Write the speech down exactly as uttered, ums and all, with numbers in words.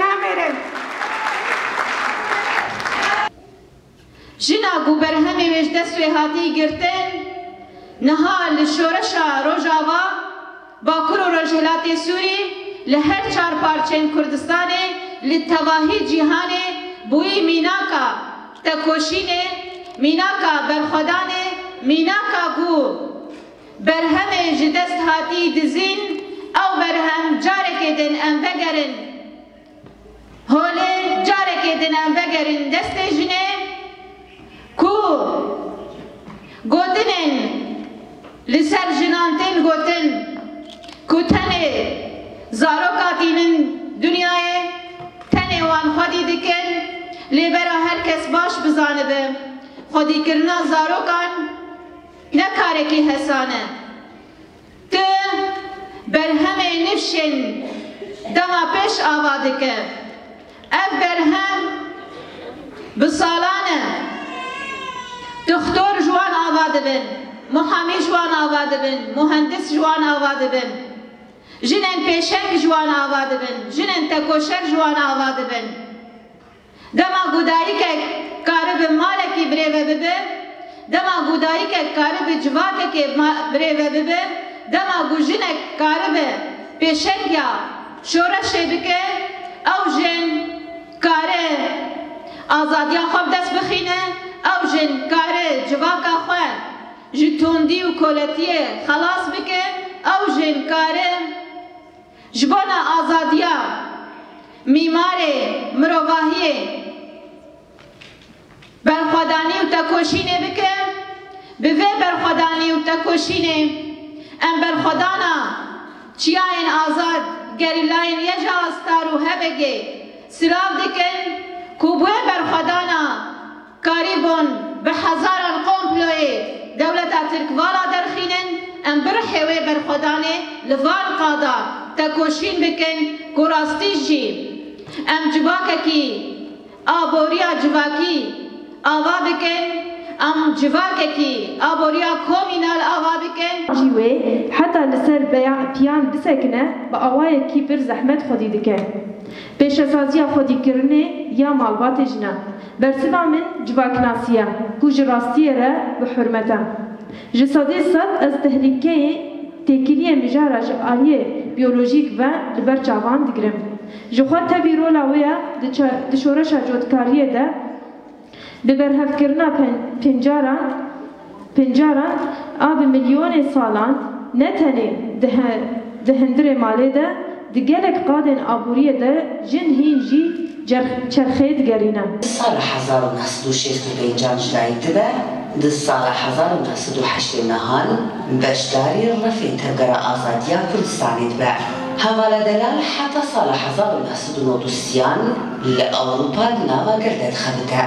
Namêrim. Jina ku berhemê wê ji dest wê hatî girtin, niha li şoreşa Rojava, Bakur û Rojhilatê Sûrî, li her çar parçên Kurdistanê, li tevahî cîhanê bûyî mînaka tekoşînê, mînaka berxwedanê, mînaka ku berhemê ji dest hatî dizîn, ew berhem carekê din em vegerin holê, carekê din em vegerin destê jinê, ku gotinên li ser jinan tên gotin, ku tenê zaroka tînin dinyayê, tenê wan xwedî dikin, lê bera her kes baş bizanibe, xwedîkirina zarokan ne karekî hesan e. Tu berhemê nifşên dema pêş ava dike. Ev berhem bi salan e. Doxtor ji wan ava dibin, muhamî ji wan ava dibin, muhendis ji wan ava dibin. Jinên pêşeng ji wan ava dibin, jinên tekoşer ji wan ava dibin. Dema ku dayikek karibe malekî birêve bibe, dema ku dayikek karibe civakekê ma-, birêve bibe, dema ku jinek karibe pêşengiya şoreşê bike, ew jin kare azadiya xwe bi dest bixîne, ew jin kare civaka xwe ji tundî û koletiyê xelas bike, ew jin kare ji bona azadiya mîmarê mirovahiyê berxwedanî û tekoşînê bike. Bi vê berxwedanî û tekoşînê em berxwedana çiyayên azad, gerîlayên YJA Star û HBGê silav dikin ku bi wê berxwedana karîbûn bi hezaran komployê dewleta Tirk vala derxînin, em bi rihê wê berxwedanê li van qada tekoşîn bikin ku rastî jî em civakekî aboriya civakî ava bikin, em civakekî aboriya komînal ava bikin. Jî wê heta li ser beya-, piyan bisekine, bi awayekî pir zehmet xwedî dike. Pêşesaziya xwedîkirinê ya malbatê jinan. Bersiva min civaknasî ye, ku ji rastiyê re bi hurmet e. Ji sedê sed ez tehlîkeyê têkiliyê mijara ji aliyê biyolojîk ve li ber çavan digirim. Ji xwe tevî rola wê ye di ça-, di şoreşa cotkariyê de, bi berhevkirina pen-, pencaran, pencaran a bi milyonê salan ne tenê di he-, di hundirê malê de, di gelek qadên aboriyê de jin hîn jî cerx-, çerxê digerîne. Sala hezar û neh sed û şêst û pêncan ji dayik dibe, di sala hezar û neh sed û heştê mehan beşdarî refên Tevgera Azadiya Kurdistanê dibe. Hevala delal heta sala hezar û neh sed û nod û sêyan li Ewropa di nava gel de dixebite.